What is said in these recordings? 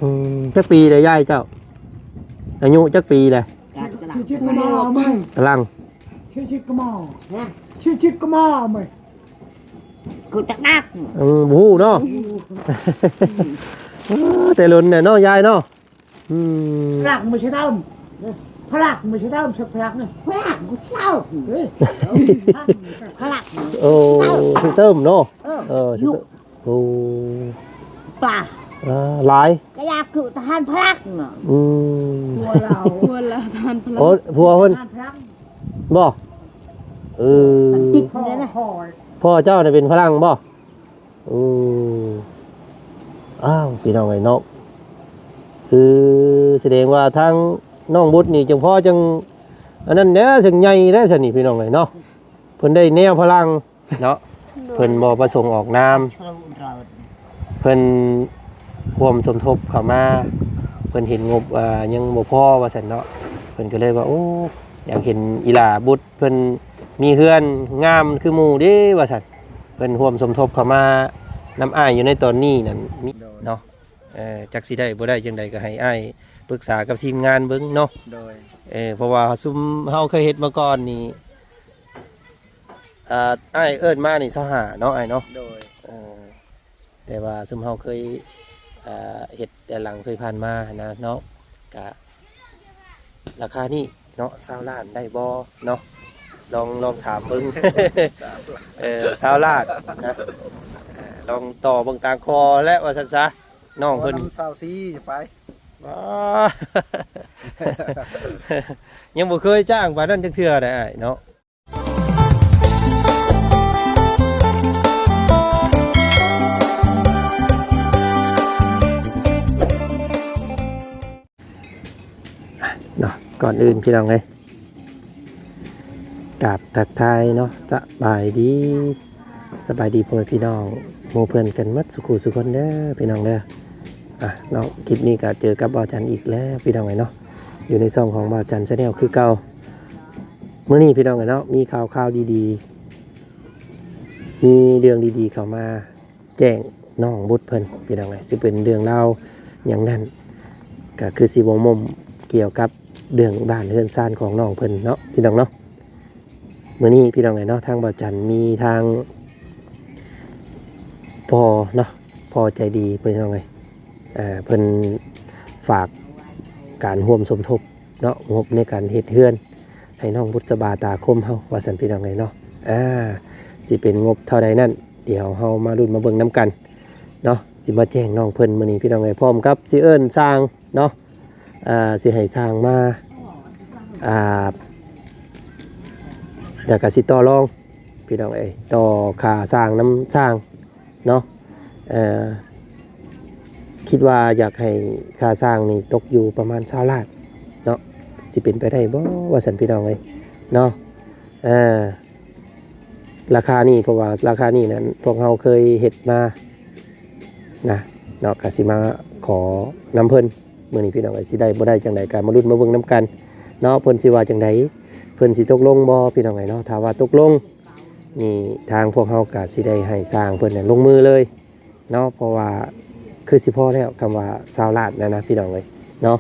ອືມ ຈັກປີແລ້ວຍາຍເຈົ້າ? ອາຍຸຈັກປີແລ້ວ? ກະກະລັງ ຊິຊິດກະມາເມຍ ກະລັງ ຊິຊິດກະມາ ຮະ ຊິຊິດກະມາເມຍ ຄືຕັກດັກ ອືມ ບໍ່ຮູ້ເນາະ ເອີ ແຕ່ດົນແຫຼະເນາະຍາຍເນາະ ອືມ ພະລັກບໍ່ໃຊ່ເຕີມ ພະລັກບໍ່ໃຊ່ເຕີມ ພະລັກນີ້ ພະລັກບໍ່ໃຊ່ເຕີມ ເອີຍ ພະລັກ ໂອ້ ຊິເຕີມເນາະ ເອີ ເອີ ຊິເຕີມ ໂອ້ ປາ ອ່າ ຫຼາຍ ກະຢາກຄືທະຫານພະລັກເນາະ ອືມ ຜົວລາວ ຜົວລາວທະຫານພະລັກ ໂອ້ ຜົວເພິ່ນ ທະຫານພະລັກ ບໍ່ ເອີ ຕິດນີ້ນະ ພໍ່ເຈົ້ານີ້ເປັນພະລັງບໍ່? ໂອ້ ອ້າວ ພີ່ນ້ອງເອີຍເນາະ ຄືສະແດງວ່າທາງນ້ອງບຸດນີ້ຈັ່ງພໍຈັ່ງອັນນັ້ນແດ່ ຈັ່ງໃຫຍ່ແດ່ຊັ້ນນີ້ ພີ່ນ້ອງເອີຍເນາະ ເພິ່ນໄດ້ແນວພະລັງ ເນາະ ໂດຍ ເພິ່ນບໍ່ປະສົງອອກນາມ ເພິ່ນຮ່ວມສົມທົບເຂົ້າມາ ເພິ່ນເຫັນງົບ ອ່າ ຍັງບໍ່ພໍວ່າຊັ້ນເນາະ ເພິ່ນກໍເລີຍວ່າ ໂອ້ ຢາກເຫັນອີ່ຫຼ້າບຸດເພິ່ນມີເຮືອນງາມຄືໝູ່ເດ້ວ່າຊັ້ນ ເພິ່ນຮ່ວມສົມທົບເຂົ້າມານຳອ້າຍຢູ່ໃນຕອນນີ້ນັ້ນ ມີ ໂດຍ ເນາະ ເອີ ຈັກຊິໄດ້ບໍ່ໄດ້ຈັ່ງໃດກໍໃຫ້ອ້າຍປຶກສາກັບທີມງານເບິ່ງເນາະ ໂດຍ ເອີ ເພາະວ່າຊຸມເຮົາເຄີຍເຮັດມາກ່ອນນີ້ ອ່າ ອ້າຍເອີ້ນມານີ້ຊາວຫ້າເນາະ ອ້າຍເນາະ ໂດຍ ເອີ ແຕ່ວ່າຊຸມເຮົາເຄີຍ ອ່າ ເຮັດແຕ່ຫຼັງເຄີຍຜ່ານມາຫັ້ນນະເນາະ ກະລາຄານີ້ເນາະ ຊາວລ້ານໄດ້ບໍ່ເນາະ ລອງ ລອງຖາມເບິ່ງ ເອີ ຊາວລ້ານນະ ເອີ ລອງຕໍ່ເບິ່ງຕາມຄໍແຫຼະວ່າຊັ້ນຊະ ນ້ອງເພິ່ນ ຊາວສີ່ ໄປ ອໍ ຍັງບໍ່ເຄີຍຈ້າງປານນັ້ນຈັກເທື່ອໃດ໋ອ້າຍເນາະ. ເນາະ ກ່ອນອື່ນພີ່ນ້ອງເອີຍ ກາບທັກທາຍເນາະ ສະບາຍດີ ສະບາຍດີພໍ່ແມ່ພີ່ນ້ອງ ໝູ່ເພື່ອນກັນໝົດສູ່ຄູ່ສູ່ຄົນເດີພີ່ນ້ອງເດີ. ອ່ະ ເນາະ ຄລິບນີ້ກໍເຈີກັບບ່າວຈັນອີກແລ້ວພີ່ນ້ອງເອີຍເນາະ ຢູ່ໃນຊ່ອງຂອງບ່າວຈັນ Channel ຄືເກົ່າ. ມື້ນີ້ພີ່ນ້ອງເອີຍເນາະ ມີຂ່າວຄາວດີໆ ມີເລື່ອງດີໆເຂົ້າມາແຈ້ງນ້ອງບຸດເພິ່ນພີ່ນ້ອງເອີຍ ຊິເປັນເລື່ອງລາວຫຍັງນັ້ນ ກໍຄືຊິບໍ່ໝົ່ມກ່ຽວກັບເລື່ອງບ້ານເຮືອນຊານຂອງນ້ອງເພິ່ນເນາະ ພີ່ນ້ອງເນາະ. ມື້ນີ້ພີ່ນ້ອງເອີຍເນາະ ທາງບ່າວຈັນມີທາງພໍ່ເນາະ ພໍ່ໃຈດີພີ່ນ້ອງເອີຍ ເອີ ເພິ່ນຝາກການຮ່ວມສົມທົບ ເນາະ ງົບໃນການເຮັດເຮືອນໃຫ້ນ້ອງບຸດສະບາຕາຄົມເຮົາວ່າຊັ້ນພີ່ນ້ອງເອີຍເນາະ. ອ່າ ຊິເປັນງົບເທົ່າໃດນັ້ນ ດຽວເຮົາມາລຸ້ນມາເບິ່ງນຳກັນເນາະ ຊິມາແຈ້ງນ້ອງເພິ່ນມື້ນີ້ພີ່ນ້ອງເອີຍ ພ້ອມກັບຊິເອີ້ນຊ່າງເນາະ ອ່າ ຊິໃຫ້ຊ່າງມາ ອ່າ ແລ້ວກໍຊິຕໍ່ລອງພີ່ນ້ອງເອີຍ ຕໍ່ຄ່າຊ່າງນຳຊ່າງ ເນາະ ເອີ ຄິດວ່າຢາກໃຫ້ຄ່າສ້າງນີ້ຕົກຢູ່ປະມານຊາວລ້ານເນາະ ຊິເປັນໄປໄດ້ບໍ່ວ່າຊັ້ນພີ່ນ້ອງເອີຍເນາະ. ເອີ ລາຄານີ້ ເພາະວ່າລາຄານີ້ນັ້ນພວກເຮົາເຄີຍເຮັດມານະເນາະ ກະຊິມາຂໍນຳເພິ່ນ ມື້ນີ້ພີ່ນ້ອງເອີຍ ຊິໄດ້ບໍ່ໄດ້ຈັ່ງໃດ ກະມາລຸ້ນມາເບິ່ງນຳກັນເນາະ ເພິ່ນຊິວ່າຈັ່ງໃດ ເພິ່ນຊິຕົກລົງບໍ່ພີ່ນ້ອງເອີຍເນາະ. ຖ້າວ່າຕົກລົງ ນີ້ທາງພວກເຮົາກະຊິໄດ້ໃຫ້ຊ່າງເພິ່ນນັ້ນລົງມືເລີຍເນາະ ເພາະວ່າຄືຊິພໍແລ້ວ ຄຳວ່າຊາວລ້ານນັ້ນນະພີ່ນ້ອງເອີຍເນາະ.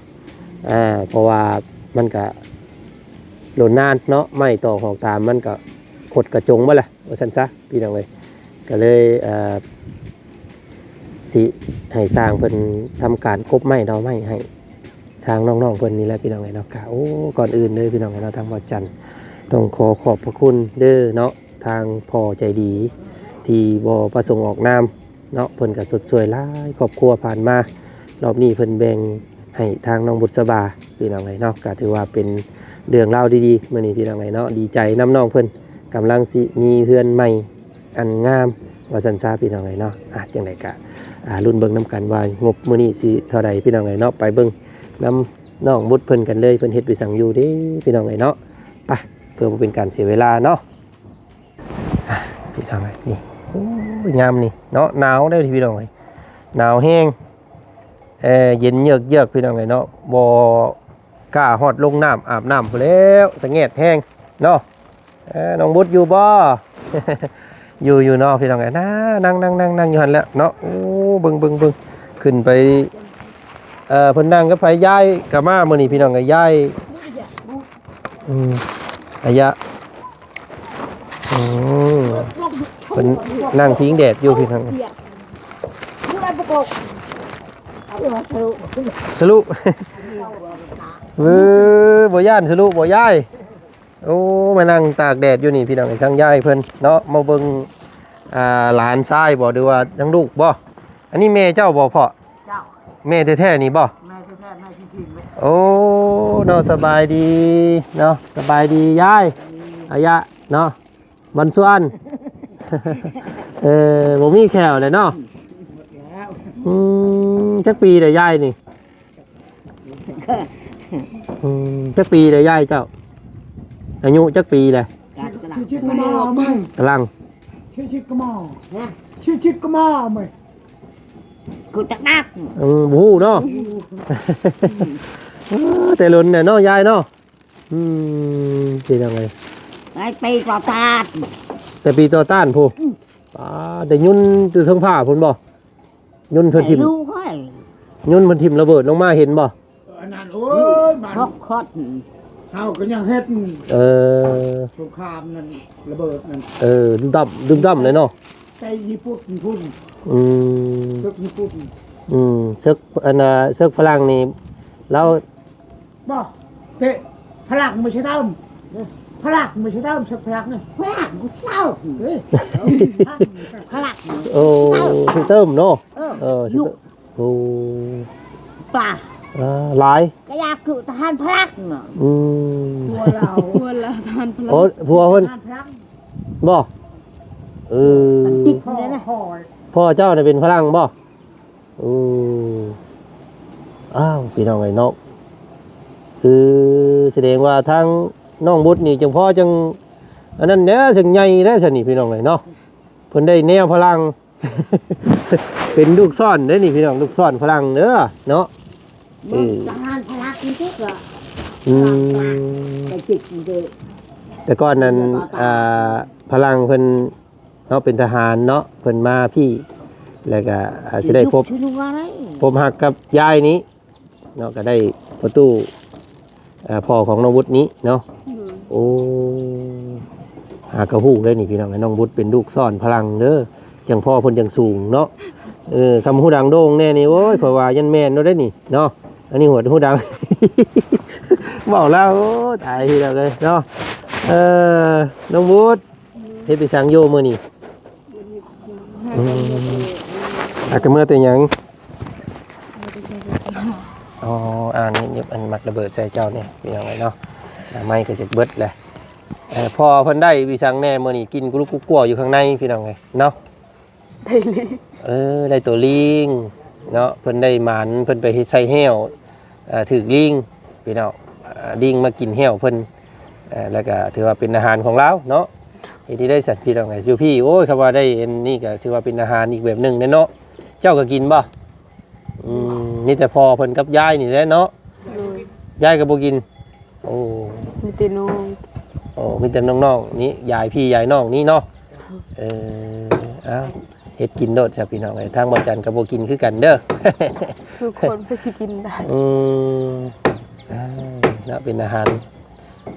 ອ່າ ເພາະວ່າມັນກະດົນນານເນາະ ໄມ້ຕໍຫອກຕາມມັນກະຄົດກະຈົງເບິດລະ ວ່າຊັ້ນຊະພີ່ນ້ອງເອີຍ. ກະເລີຍ ເອີ ຊິໃຫ້ຊ່າງເພິ່ນທຳການກົບໄມ້ດອກໄມ້ໃຫ້ ທາງນ້ອງໆເພິ່ນນີ້ແຫຼະພີ່ນ້ອງເອີຍເນາະ. ກະ ໂອ້ ກ່ອນອື່ນເດີພີ່ນ້ອງເອີຍເນາະ ທາງບ່າວຈັນຕ້ອງຂໍຂອບພະຄຸນເດີເນາະ ທາງພໍ່ໃຈດີທີ່ບໍ່ປະສົງອອກນາມເນາະ ເພິ່ນກະຊົດຊ່ວຍຫຼາຍຄອບຄົວຜ່ານມາ ລອບນີ້ເພິ່ນແບ່ງໃຫ້ທາງນ້ອງບຸດສະບາພີ່ນ້ອງເອີຍເນາະ. ກະຖືວ່າເປັນເລື່ອງລາວດີໆ ມື້ນີ້ພີ່ນ້ອງເອີຍເນາະ ດີໃຈນຳນ້ອງເພິ່ນ ກຳລັງຊິມີເຮືອນໃໝ່ ອັນງາມວ່າຊັ້ນຊະພີ່ນ້ອງເອີຍເນາະ. ອ່ະ ຈັ່ງໃດກະ ອ່າ ລຸ້ນເບິ່ງນຳກັນວ່າງົບມື້ນີ້ຊິເທົ່າໃດພີ່ນ້ອງເອີຍເນາະ. ໄປເບິ່ງນຳນ້ອງບຸດເພິ່ນກັນເລີຍ ເພິ່ນເຮັດໄປສັງຢູ່ເດ້ພີ່ນ້ອງເອີຍເນາະ. ໄປ ເພື່ອບໍ່ເປັນການເສຍເວລາເນາະ. ອ່ະ ພີ່ນ້ອງເອີຍ ນີ້ ໂອ້ຍ ຍາມນີ້ເນາະ ໜາວເດ້ພີ່ນ້ອງເອີຍ ໜາວແຮງ ເອີ ເຢັນເຍືອກໆ ພີ່ນ້ອງເອີຍເນາະ ບໍ່ ກ້າຮອດລົງນ້ຳອາບນ້ຳພຸ້ນແລ້ວ ສະແງດແຮງເນາະ. ເອີ ນ້ອງບຸດຢູ່ບໍ່? ຢູ່ ຢູ່ເນາະພີ່ນ້ອງເອີຍ ນາ ນັ່ງ ນັ່ງ ນັ່ງ ນັ່ງຢູ່ຫັ້ນແຫຼະເນາະ. ໂອ້ ເບິ່ງ ເບິ່ງ ເບິ່ງ ຂຶ້ນໄປ ເອີ ເພິ່ນນັ່ງກັບໃຜ? ຍາຍກໍມາມື້ນີ້ພີ່ນ້ອງເອີຍ ຍາຍ ອືມ ອາຍະ ອືມ ເພິ່ນນັ່ງພິງແດດຢູ່ພີ່ນ້ອງ ສະລຸ ເອີ ບໍ່ຢ້ານສະລຸບໍ່ຍາຍ? ໂອ້ ມານັ່ງຕາກແດດຢູ່ນີ້ພີ່ນ້ອງ ທາງຍາຍເພິ່ນເນາະ ມາເບິ່ງ ອ່າ ຫຼານຊາຍບໍ່ ຫຼືວ່າທາງລູກບໍ່? ອັນນີ້ແມ່ເຈົ້າບໍ່ພໍ່? ເຈົ້າ ແມ່ແທ້ໆນີ້ບໍ່? ແມ່ແທ້ໆ ແມ່ທີ່ພິມເລີຍ ໂອ້ ເນາະ ສະບາຍດີເນາະ ສະບາຍດີຍາຍ ອາຍະເນາະ ວັນຊວນ ເອີ ບໍ່ມີແຂ້ວແລ້ວເນາະ ອືມ ຈັກປີແລ້ວຍາຍນີ້? ອືມ ຈັກປີແລ້ວຍາຍເຈົ້າ? ອາຍຸຈັກປີແລ້ວ? ກະກຳລັງ ຊິບກະມາເລີຍ ກຳລັງ ຊິບກະມາ ຮະ ຊິບກະມາເລີຍ ກູຈັກນັກ ອືມ ບໍ່ຮູ້ເນາະ ເອີ ແຕ່ດົນແລ້ວເນາະຍາຍເນາະ ອືມ ເປັນຈັ່ງໃດ? ຫຼາຍປີຕໍ່ຕ້ານ ແຕ່ປີຕໍ່ຕ້ານພຸ້ນ ອືມ ປາ ໄດ້ຍົນຢູ່ເທິງຟ້າພຸ້ນບໍ່? ຍົນເພິ່ນຖິ້ມ ໃຫ້ລູກຂ້ອຍ ຍົນເພິ່ນຖິ້ມລະເບີດລົງມາເຫັນບໍ່? ອັນນັ້ນ ໂອ້ຍ ມັນ ຮອກຄອດ ເຮົາກໍຍັງເຮັດ ເອີ ສົງຄາມນັ້ນ ລະເບີດນັ້ນ ເອີ ດຸມດຳ ດຸມດຳເລີຍເນາະ ໄປຍີ່ປຸ່ນພຸ້ນ ອືມ ເຊິ່ງຍີ່ປຸ່ນ ອືມ ເຊິ່ງ ອັນນ່າ ເຊິ່ງຝຣັ່ງນີ້ ລາວ ບໍ່ ເຕະ ຝຣັ່ງບໍ່ໃຊ່ເຕີມ ຝຣັ່ງບໍ່ໃຊ່ເຕີມ ເຊີກຝຣັ່ງນີ້ ຝຣັ່ງບໍ່ໃຊ່ເຕີມ ເອີ ຝຣັ່ງ ໂອ້ ເຊີກເຕີມເນາະ ເອີ ເອີ ເຊີກເຕີມ ໂອ້ ປາ ອ່າ ຫຼາຍ ກະຢາກຄືທະຫານຝຣັ່ງ ອືມ ຜົວລາວ ຜົວລາວທະຫານຝຣັ່ງ ໂອ້ ຜົວເພິ່ນ ທະຫານຝຣັ່ງ ບໍ່ ເອີ ມັນຕິດຢູ່ໃນນັ້ນ ພໍ່ເຈົ້ານີ້ເປັນຝຣັ່ງບໍ່? ໂອ້ ອ້າວ ພີ່ນ້ອງເອີຍເນາະ ຄືສະແດງວ່າທາງນ້ອງບຸດນີ້ຈັ່ງພໍຈັ່ງອັນນັ້ນແຫຼະ ຈັ່ງໃຫຍ່ແຫຼະຊັ້ນນີ້ ພີ່ນ້ອງເອີຍເນາະ ເພິ່ນໄດ້ແນວຝຣັ່ງ ເປັນລູກຊ້ອນເດ້ນີ້ ພີ່ນ້ອງ ລູກຊ້ອນຝຣັ່ງເດີເນາະ ເອີ ທະຫານຝຣັ່ງນີ້ຄື ອືມ ແຕ່ກ່ອນນັ້ນ ອ່າ ຝຣັ່ງເພິ່ນ ເນາະ ເປັນທະຫານເນາະ ເພິ່ນມາພີ້ ແລ້ວກະ ອ່າ ຊິໄດ້ພົບ ພົບຮັກກັບຍາຍນີ້ເນາະ ກະໄດ້ປະຕູ ເອີ ພໍ່ຂອງນ້ອງບຸດນີ້ເນາະ ໂດຍ ໂອ້ ຫາກະຮູ້ເດ້ນີ້ພີ່ນ້ອງ ນ້ອງບຸດເປັນລູກຊ້ອນຝຣັ່ງເດີ ຈັ່ງພໍ່ເພິ່ນຈັ່ງສູງເນາະ ເອີ ຄຳຮູ້ດັງໂດ່ງແດ່ນີ້ ໂອ້ຍ ຂ້ອຍວ່າຍັນແມ່ນໂລດເດ້ນີ້ເນາະ ອັນນີ້ຫວດຮູ້ດັງ ເວົ້າແລ້ວ ໂອ້ ຕາຍພີ່ນ້ອງເອີຍເນາະ ເອີ ນ້ອງບຸດ ເຮັດໄປສັງຢູ່ມື້ນີ້? ອືມ ອາກະເມືອແຕ່ຫຍັງ? ອໍ ອັນນີ້ ອັນມັກລະເບີດໃສ່ເຈົ້ານີ້ ພີ່ນ້ອງເອີຍເນາະ ໄມ້ກໍຈະເບິດແຫຼະ ເອີ ພໍ່ເພິ່ນໄດ້ວິສັງແດ່ມື້ນີ້ ກິນກຸລຸກກຸກກົວຢູ່ຂ້າງໃນ ພີ່ນ້ອງເອີຍເນາະ. ໄດ້ລີງ ເອີ ໄດ້ໂຕລີງເນາະ ເພິ່ນໄດ້ໝານ ເພິ່ນໄປເຮັດໃສ່ແຮ້ວ ເອີ ຖືກລີງ ພີ່ນ້ອງ ເອີ ລີງມາກິນແຮ້ວເພິ່ນ ເອີ ແລ້ວກະຖືວ່າເປັນອາຫານຂອງລາວເນາະ ເຮັດໄດ້ຊັ້ນ ພີ່ນ້ອງເອີຍ ຢູ່ພີ້ ໂອ້ຍ ຄຳວ່າໄດ້ອັນນີ້ກະຖືວ່າເປັນອາຫານອີກແບບໜຶ່ງແຫຼະເນາະ ເຈົ້າກະກິນບໍ່? ອືມ ມີແຕ່ພໍ່ເພິ່ນກັບຍາຍນີ້ແຫຼະເນາະ ໂດຍ ຍາຍກໍບໍ່ກິນ ໂອ້ ມີແຕ່ນ້ອງ ໂອ້ ມີແຕ່ນ້ອງໆນີ້ ຍາຍພີ່ຍາຍນ້ອງນີ້ເນາະ ເອີ ເອົ້າ ເຮັດກິນໂລດຊະພີ່ນ້ອງເອີຍ ທາງບ່າວຈັນກໍບໍ່ກິນຄືກັນເດີ ທຸກຄົນເພິ່ນຊິກິນໄດ້ ອືມ ເອົ້າ ເນາະ ເປັນອາຫານ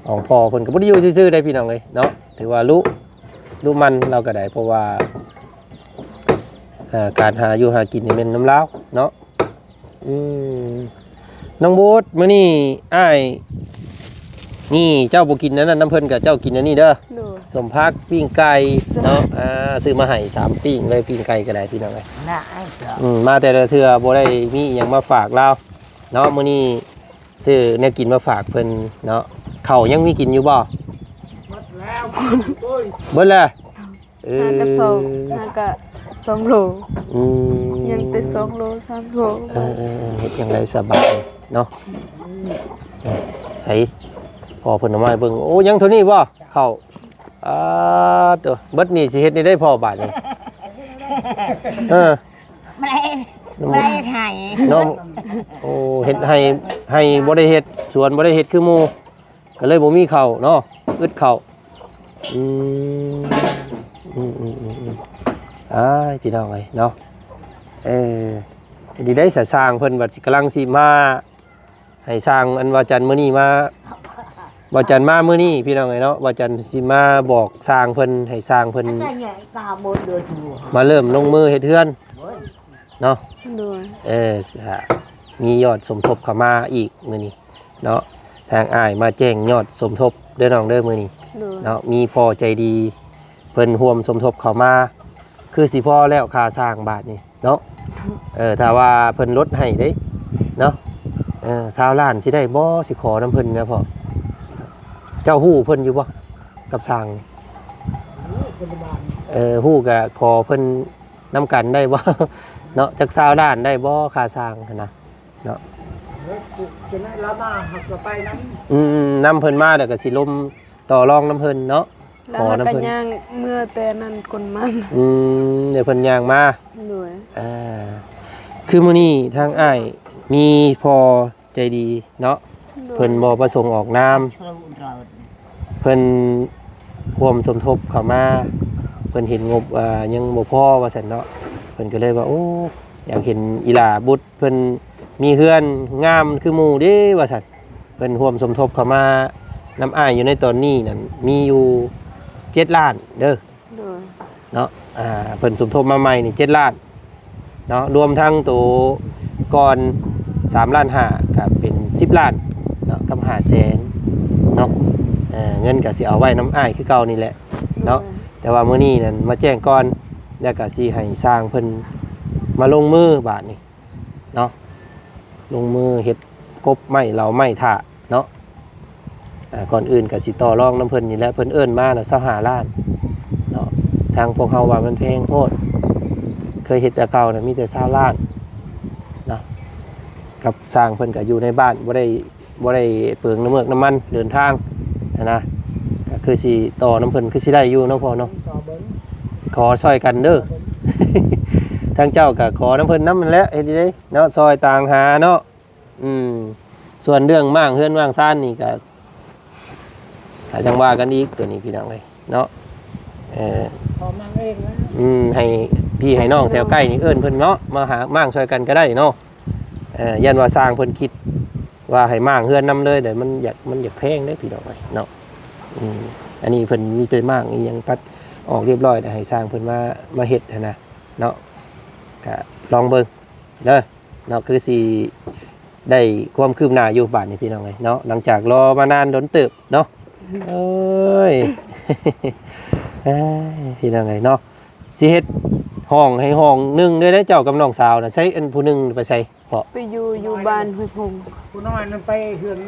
ຂອງພໍ່ເພິ່ນກໍບໍ່ໄດ້ຢູ່ຊື່ໆໄດ໋ພີ່ນ້ອງເອີຍເນາະ ຖືວ່າລຸ ລຸໝັ່ນລາວກໍໄດ້ ເພາະວ່າ ເອີ ການຫາຢູ່ຫາກິນນີ້ແມ່ນນຳລາວເນາະ ອືມ ນ້ອງບຸດ ມື້ນີ້ອ້າຍນີ້ເຈົ້າບໍ່ກິນອັນນັ້ນນຳເພິ່ນ ກະເຈົ້າກິນອັນນີ້ເດີ ໂດຍ ສົ້ມຜັກ ປີ້ງໄກ່ເນາະ ອ່າ ຊື້ມາໃຫ້ສາມປີ້ງເລີຍ ປີ້ງໄກ່ກໍໄດ້ພີ່ນ້ອງເອີຍ ອືມ ມາແຕ່ລະເທື່ອບໍ່ໄດ້ມີອີ່ຫຍັງມາຝາກລາວເນາະ ມື້ນີ້ຊື້ແນວກິນມາຝາກເພິ່ນເນາະ ເຂົ້າຍັງມີກິນຢູ່ບໍ່? ເບິດແລ້ວ ເບິດແລ້ວ ເອີ ຫາກະສອງ ຫາກະສອງໂລ ອືມ ຍັງແຕ່ສອງໂລ ສາມໂລ ເອີ ເຮັດຈັ່ງໃດສະບາຍເນາະ ໃສ ພໍ່ເພິ່ນເອົາມາໃຫ້ເບິ່ງ ໂອ້ ຍັງເທົ່ານີ້ບໍ່ ເຂົ້າ ອາ ໂຕ ເບິດນີ້ຊິເຮັດແນວໃດພໍ່ບາດນີ້ ເອີ ບໍ່ໄດ້ ບໍ່ໄດ້ເຮັດໄຮ່ເນາະ ໂອ້ ເຮັດໄຮ່ ໄຮ່ບໍ່ໄດ້ເຮັດ ສວນບໍ່ໄດ້ເຮັດຄືໝູ່ ກໍເລີຍບໍ່ມີເຂົ້າເນາະ ອຶດເຂົ້າ ອືມ ອືມໆໆ ອ້າຍ ພີ່ນ້ອງເອີຍເນາະ ເອີ ດີໄດ້ສະ ຊ່າງເພິ່ນວ່າຊິ ກຳລັງຊິມາໃຫ້ຊ່າງ ອັນ ວ່າຈັນມື້ນີ້ມາ ວ່າຈັນມາມື້ນີ້ ພີ່ນ້ອງເອີຍເນາະ ວ່າຈັນຊິມາບອກຊ່າງເພິ່ນ ໃຫ້ຊ່າງເພິ່ນມາເລີ່ມລົງມືເຮັດເຮືອນເນາະ. ໂດຍ ເອີ ກະມີຍອດສົມທົບເຂົ້າມາອີກມື້ນີ້ເນາະ ທາງອ້າຍມາແຈ້ງຍອດສົມທົບເດີນ້ອງເດີ ມື້ນີ້ ໂດຍ ເນາະ ມີພໍ່ໃຈດີເພິ່ນຮ່ວມສົມທົບເຂົ້າມາ ຄືຊິພໍແລ້ວຄ່າຊ່າງບາດນີ້ເນາະ. ເອີ ຖ້າວ່າເພິ່ນລົດໃຫ້ເດ້ເນາະ ເອີ ຊາວລ້ານຊິໄດ້ບໍ່ ຊິຂໍນຳເພິ່ນນະພໍ່? ເຈົ້າຮູ້ເພິ່ນຢູ່ບໍ່ ກັບຊ່າງ? ເອີ ຮູ້ກະຂໍເພິ່ນນຳກັນໄດ້ບໍ່ເນາະ ຈັກຊາວລ້ານໄດ້ບໍ່ ຄ່າຊ່າງຫັ້ນນະເນາະ? ເອີ ຈະໄດ້ລາວມາ ເຮົາກະໄປນຳ ອືມ ນຳເພິ່ນມາ ແລ້ວກະຊິລົມຕໍ່ລອງນຳເພິ່ນເນາະ. ແລ້ວເຮົາກະຍ່າງເມືອແຕ່ນັ້ນ ກົນມັນ ອືມ ດຽວເພິ່ນຍ່າງມາ ໂດຍ ເອີ ຄືມື້ນີ້ທາງອ້າຍມີພໍ່ໃຈດີເນາະ ໂດຍ ເພິ່ນບໍ່ປະສົງອອກນາມ ເພິ່ນຮ່ວມສົມທົບເຂົ້າມາ ເພິ່ນເຫັນງົບ ອ່າ ຍັງບໍ່ພໍວ່າຊັ້ນເນາະ ເພິ່ນກະເລີຍວ່າ ໂອ້ ຢາກເຫັນອີ່ຫຼ້າບຸດ ເພິ່ນມີເຮືອນງາມຄືໝູ່ເດ້ວ່າຊັ້ນ ເພິ່ນຮ່ວມສົມທົບເຂົ້າມານຳອ້າຍຢູ່ໃນຕອນນີ້ນັ້ນ ມີຢູ່ເຈັດລ້ານເດີ ໂດຍ ເນາະ ອ່າ ເພິ່ນສົມທົບມາໃໝ່ນີ້ເຈັດລ້ານເນາະ ລວມທັງໂຕກ່ອນສາມລ້ານຫ້າ ກະເປັນສິບລ້ານເນາະ ກັບຫ້າແສນເນາະ ເອີ ເງິນກະຊິເອົາໄວ້ນຳອ້າຍຄືເກົ່ານີ້ແຫຼະເນາະ ໂດຍ ແຕ່ວ່າມື້ນີ້ນັ້ນມາແຈ້ງກ່ອນ ແລ້ວກະຊິໃຫ້ຊ່າງເພິ່ນມາລົງມືບາດນີ້ ເນາະ ລົງມືເຮັດກົບໄມ້ເຫຼົາໄມ້ຖ້າເນາະ ອ່າ ກ່ອນອື່ນກະຊິຕໍ່ລອງນຳເພິ່ນນີ້ແຫຼະ ເພິ່ນເອີ້ນມານະຊາວຫ້າລ້ານເນາະ ທາງພວກເຮົາວ່າມັນແພງໂພດ ເຄີຍເຮັດແຕ່ເກົ່ານະມີແຕ່ຊາວລ້ານເນາະ ກັບຊ່າງເພິ່ນກະຢູ່ໃນບ້ານ ບໍ່ໄດ້ ບໍ່ໄດ້ເປືອງນ້ຳເມືອກນ້ຳມັນເດີນທາງຫັ້ນນະ ກະຄືຊິຕໍ່ນຳເພິ່ນ ຄືຊິໄດ້ຢູ່ເນາະພໍ່ເນາະ ຂໍຊ່ອຍກັນເດີ ທາງເຈົ້າກະຂໍນຳເພິ່ນນຳຫັ້ນແຫຼະ ເຮັດຈັ່ງໃດ ເນາະ ຊ່ອຍຕາມຫາເນາະ ອືມ ສ່ວນເລື່ອງມ້າງເຮືອນມ້າງຊານນີ້ກະ ກະຈັ່ງວ່າກັນອີກ ໂຕນີ້ພີ່ນ້ອງເອີຍເນາະ ເອີ ຂໍມ້າງເອງນະ ອືມ ໃຫ້ພີ່ໃຫ້ນ້ອງແຖວໃກ້ນີ້ເອີ້ນເພິ່ນເນາະ ມາຫາມ້າງຊ່ອຍກັນກະໄດ້ເນາະ ເອີ ຢ້ານວ່າຊ່າງເພິ່ນຄິດວ່າໃຫ້ມ້າງເຮືອນນຳເລີຍ ແຕ່ມັນຢາກ ມັນຢາກແພງເດ້ພີ່ນ້ອງເອີຍເນາະ ອືມ ອັນນີ້ເພິ່ນມີແຕ່ມ້າງອີ່ຫຍັງປັດອອກຮຽບຮ້ອຍ ແລ້ວໃຫ້ຊ່າງເພິ່ນມາ ມາເຮັດຫັ້ນນະເນາະ ກະລອງເບິ່ງ ເດີເນາະ ຄືຊິໄດ້ຄວາມຄືບໜ້າຢູ່ບາດນີ້ພີ່ນ້ອງເອີຍເນາະ ຫຼັງຈາກລໍມານານດົນເຕີບເນາະ ໂອ້ຍ ເອີຍ ພີ່ນ້ອງເອີຍເນາະ ຊິເຮັດຫ້ອງໃຫ້ຫ້ອງໜຶ່ງເດີ ເຈົ້າກັບນ້ອງສາວນະ ໃຊ້ອັນຜູ້ໜຶ່ງໄປໃສ ເພາະ ໄປຢູ່ ຢູ່ບ້ານຫ້ວຍພົງ ຜູ້ນ້ອຍນັ້ນໄປເຮືອນ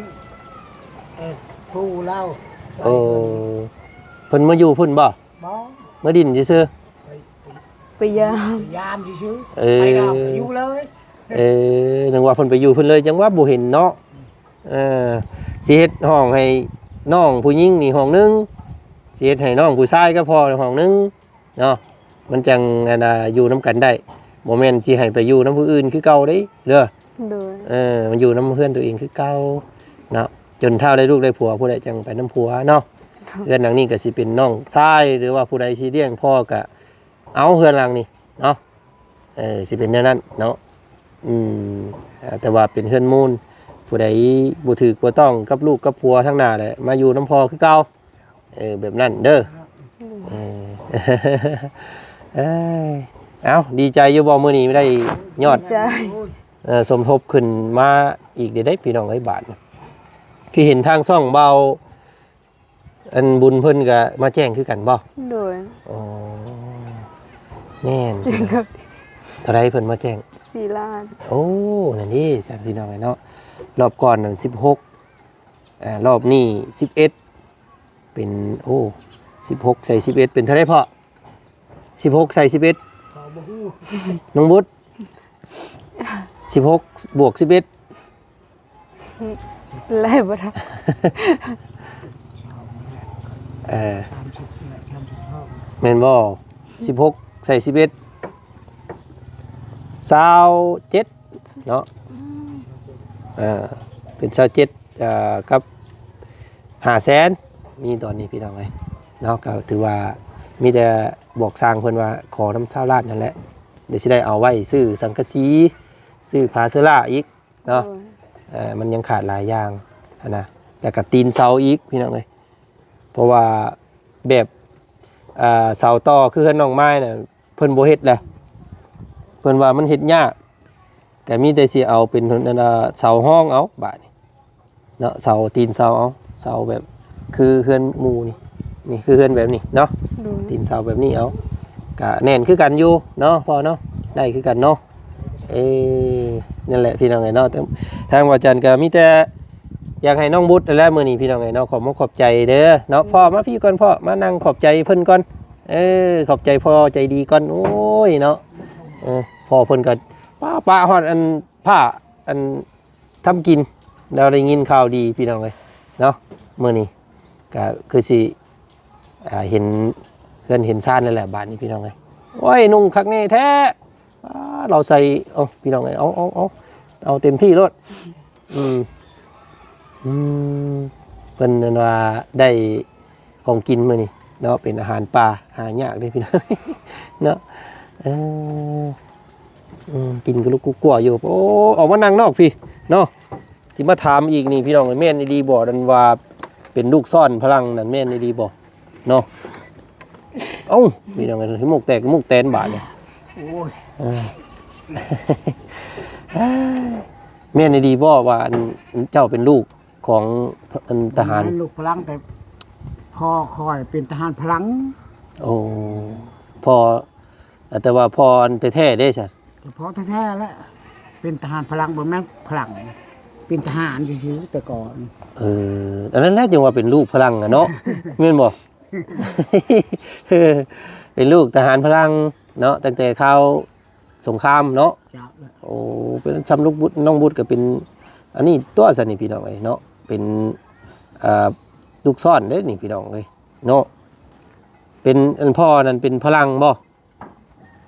ເອີ ຜູ້ລາວ ໂອ້ ເພິ່ນມາຢູ່ພຸ້ນບໍ່? ບໍ່ ມາດິນຊື່ໆ ໄປ ໄປ ໄປຢາມ ໄປຢາມຊື່ໆ ເອີ ໄປແລ້ວກະຢູ່ເລີຍ ເອີ ນຶກວ່າເພິ່ນໄປຢູ່ພຸ້ນເລີຍ ຈັ່ງວ່າບໍ່ເຫັນເນາະ ເອີ ຊິເຮັດຫ້ອງໃຫ້ນ້ອງຜູ້ຍິງນີ້ຫ້ອງໜຶ່ງ ຊິເຮັດໃຫ້ນ້ອງຜູ້ຊາຍກັບພໍ່ຫ້ອງໜຶ່ງເນາະ ມັນຈັ່ງ ອັນ ຢູ່ນຳກັນໄດ້ ບໍ່ແມ່ນຊິໃຫ້ໄປຢູ່ນຳຜູ້ອື່ນຄືເກົ່າເດ້ ເດີ ໂດຍ ເອີ ມັນຢູ່ນຳເຮືອນໂຕເອງຄືເກົ່າເນາະ ຈົນເຖົ້າໄດ້ລູກໄດ້ຜົວ ຜູ້ໃດຈັ່ງໄປນຳຜົວເນາະ ເຮືອນຫຼັງນີ້ກະຊິເປັນນ້ອງຊາຍ ຫຼືວ່າຜູ້ໃດຊິລ້ຽງພໍ່ກະເອົາເຮືອນຫຼັງນີ້ເນາະ ເອີ ຊິເປັນແນວນັ້ນເນາະ ອືມ ແຕ່ວ່າເປັນເຮືອນມູນ ຜູ້ໃດບໍ່ຖືກບໍ່ຕ້ອງກັບລູກກັບຜົວທາງໜ້າແຫຼະ ມາຢູ່ນຳພໍ່ຄືເກົ່າ ເອີ ແບບນັ້ນເດີ ເອີ ເອີ ເອົ້າ ດີໃຈຢູ່ບໍ່ມື້ນີ້ໄດ້ຍອດ ດີໃຈ ເອີ ສົມທົບຂຶ້ນມາອີກເດ້ ພີ່ນ້ອງເອີຍ ບາດນີ້ ຄືເຫັນທາງຊ່ອງເບົາ ອັນບຸນເພິ່ນກະມາແຈ້ງຄືກັນບໍ່? ໂດຍ ອໍ ແມ່ນ ເທົ່າໃດເພິ່ນມາແຈ້ງ? ສີ່ລ້ານ ໂອ້ ນັ້ນເດ້ຊັ້ນພີ່ນ້ອງເອີຍເນາະ ລອບກ່ອນນັ້ນສິບຫົກ ອ່າ ລອບນີ້ສິບເອັດ ເປັນ ໂອ້ ສິບຫົກໃສ່ສິບເອັດ ເປັນເທົ່າໃດພໍ່? ສິບຫົກໃສ່ສິບເອັດ ພໍ່ບໍ່ຮູ້ ນ້ອງບຸດ ສິບຫົກບວກສິບເອັດ ໄລ່ບໍ່ທັນ ເອີ ສາມສິບ ສາມສິບຫ້າ ແມ່ນບໍ່? ສິບຫົກໃສ່ສິບເອັດ ຊາວເຈັດເນາະ ເອີ ເປັນຊາວເຈັດ ເອີ ກັບຫ້າແສນ ມີຕອນນີ້ພີ່ນ້ອງເອີຍເນາະ ກໍຖືວ່າມີແຕ່ບອກຊ່າງເພິ່ນວ່າຂໍນຳຊາວລ້ານນັ້ນແຫຼະ ດຽວຊິໄດ້ເອົາໄວ້ຊື້ສັງກະສີ ຊື້ຜ້າເຊື້ອລາອີກເນາະ ໂດຍ ເອີ ມັນຍັງຂາດຫຼາຍຢ່າງຫັ້ນນະ ແລ້ວກໍຕີນເສົາອີກ ພີ່ນ້ອງເອີຍ ເພາະວ່າແບບ ເອີ ເສົາຕໍ່ຄືເຮືອນນ້ອງມາຍນະ ເພິ່ນບໍ່ເຮັດແຫຼະ ເພິ່ນວ່າມັນເຮັດຍາກ ກໍມີແຕ່ຊິເອົາເປັນ ອັນ ເສົາຮອງເອົາບາດນີ້ ເນາະ ເສົາ ຕີນເສົາເອົາ ເສົາແບບຄືເຮືອນໝູ່ນີ້ ນີ້ຄືເຮືອນແບບນີ້ເນາະ ໂດຍ ຕີນເສົາແບບນີ້ເອົາ ກະແໜ້ນຄືກັນຢູ່ເນາະພໍ່ເນາະ ໄດ້ຄືກັນເນາະ ເອີ ນັ້ນແຫຼະພີ່ນ້ອງເອີຍເນາະ ທາງ ທາງບ່າວຈັນກໍມີແຕ່ຢາກໃຫ້ນ້ອງບຸດຫັ້ນແຫຼະ ມື້ນີ້ພີ່ນ້ອງເອີຍເນາະ ຂອບມຸກຂອບໃຈເດີເນາະ ອືມ ພໍ່ມາພີ້ກ່ອນ ພໍ່ມານັ່ງຂອບໃຈເພິ່ນກ່ອນ ເອີ ຂອບໃຈພໍ່ໃຈດີກ່ອນ ໂອ້ຍເນາະ ເອີ ພໍ່ເພິ່ນກໍປະ ປະຮອດອັນຜ້າ ອັນ ທຳກິນ ແລ້ວໄດ້ຍິນຂ່າວດີພີ່ນ້ອງເອີຍເນາະ ມື້ນີ້ກະຄືຊິ ອ່າ ເຫັນເຮືອນເຫັນຊານແລ້ວແຫຼະບາດນີ້ພີ່ນ້ອງເອີຍ ໂອ້ຍ ນຸ່ງຄັກແນ່ແທ້ ປາດ ລາວໃສ່ ເອົາ ພີ່ນ້ອງເອີຍ ເອົາ ເອົາ ເອົາ ເອົາເຕັມທີ່ໂລດ ອືມ ອືມ ເພິ່ນນັ້ນວ່າໄດ້ ຂອງກິນມື້ນີ້ເນາະ ເປັນອາຫານປ່າ ຫາຍາກເດ້ພີ່ນ້ອງເນາະ ເອີ ອືມ ກິນກະລຸກກຸກກົວຢູ່ ໂອ້ ອອກມານັ່ງນອກພີ້ເນາະ ຊິມາຖາມອີກນີ້ພີ່ນ້ອງ ແມ່ນອີ່ຫຼີບໍ່ ນັ້ນວ່າເປັນລູກຊ້ອນພະລັງນັ້ນ ແມ່ນອີ່ຫຼີບໍ່ເນາະ ເອົ້າ ພີ່ນ້ອງເອີຍ ໝວກແຕກໝວກແຕນບາດນີ້ ໂອ້ຍ ເອີ ແມ່ນອີ່ຫຼີບໍ່ວ່າ ອັນ ເຈົ້າເປັນລູກ ຂອງ ອັນ ທະຫານ ແມ່ນລູກພະລັງ ແຕ່ພໍ່ຂ້ອຍເປັນທະຫານພະລັງ ໂອ້ ພໍ່ ແຕ່ວ່າພໍ່ອັນແທ້ໆເດ້ຊະ ແຕ່ພໍ່ແທ້ໆແຫຼະ ເປັນທະຫານພະລັງ ບໍ່ແມ່ນພະລັງ ເປັນທະຫານຊື່ໆແຕ່ກ່ອນ ເອີ ອັນນັ້ນແຫຼະຈຶ່ງວ່າເປັນລູກພະລັງອະເນາະ ແມ່ນບໍ່ ເປັນລູກທະຫານພະລັງເນາະ ຕັ້ງແຕ່ຄາວ ສົງຄາມເນາະ ເຈົ້າ ໂອ້ ເປັນຊ່ຳລູກບຸດ ນ້ອງບຸດກໍເປັນ ອັນນີ້ຕົວະຊັ້ນນີ້ພີ່ນ້ອງເອີຍເນາະ ເປັນ ເອີ ລູກຊ້ອນເດ້ນີ້ພີ່ນ້ອງເອີຍເນາະ ເປັນ ອັນ ພໍ່ນັ້ນເປັນພະລັງບໍ່?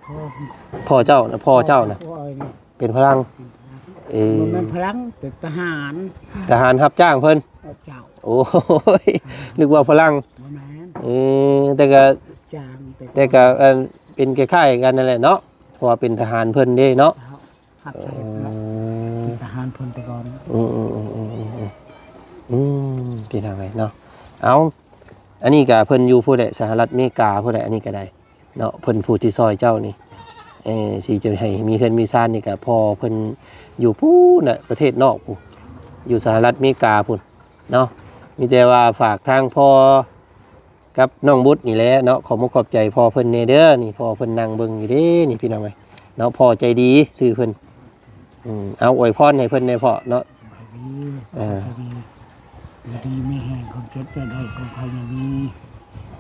ພໍ່ ພໍ່ເຈົ້ານະ ພໍ່ເຈົ້ານະ ພໍ່ຂ້ອຍນີ້ ເປັນພະລັງ ເອີ ບໍ່ແມ່ນພະລັງ ເປັນທະຫານ ທະຫານຮັບຈ້າງເພິ່ນ ເຈົ້າ ໂອ້ຍ ນຶກວ່າພະລັງ ບໍ່ແມ່ນ ເອີ ແຕ່ກໍ ຈ້າງ ແຕ່ ແຕ່ກໍ ອັນ ເປັນຄ້າຍໆກັນນັ້ນແຫຼະເນາະ ເພາະວ່າເປັນທະຫານເພິ່ນເດ້ເນາະ ເຈົ້າ ຮັບໃຊ້ເນາະ ເອີ ເປັນທະຫານເພິ່ນແຕ່ກ່ອນ ອືມໆໆໆໆ ອືມ ພີ່ນ້ອງເອີຍເນາະ ເອົາ ອັນນີ້ກໍເພິ່ນຢູ່ພຸ້ນແຫຼະ ສະຫະລັດອາເມລິກາພຸ້ນແຫຼະ ອັນນີ້ກໍໄດ້ເນາະ ເພິ່ນຜູ້ທີ່ຊ່ອຍເຈົ້ານີ້ ເອີ ຊິຈະໃຫ້ມີເຮືອນມີຊານນີ້ກໍພໍ່ເພິ່ນຢູ່ພຸ້ນນະ ປະເທດນອກພຸ້ນ ຢູ່ສະຫະລັດອາເມລິກາພຸ້ນເນາະ ມີແຕ່ວ່າຝາກທາງພໍ່ ກັບນ້ອງບຸດນີ້ແຫຼະເນາະ ຂອບມຸກຂອບໃຈພໍ່ເພິ່ນແດ່ເດີ ນີ້ພໍ່ເພິ່ນນັ່ງເບິ່ງຢູ່ເດ້ນີ້ພີ່ນ້ອງເອີຍເນາະ ພໍ່ໃຈດີຊື່ເພິ່ນ ອືມ ເອົາອວຍພອນໃຫ້ເພິ່ນແດ່ພໍ່ເນາະ ສະບາຍດີ ເອີ ສະບາຍດີ ຢູ່ດີມີແຮງ ຄວາມເຈັບຢ່າໄດ້ ຄວາມໄຂ້ຢ່າມີ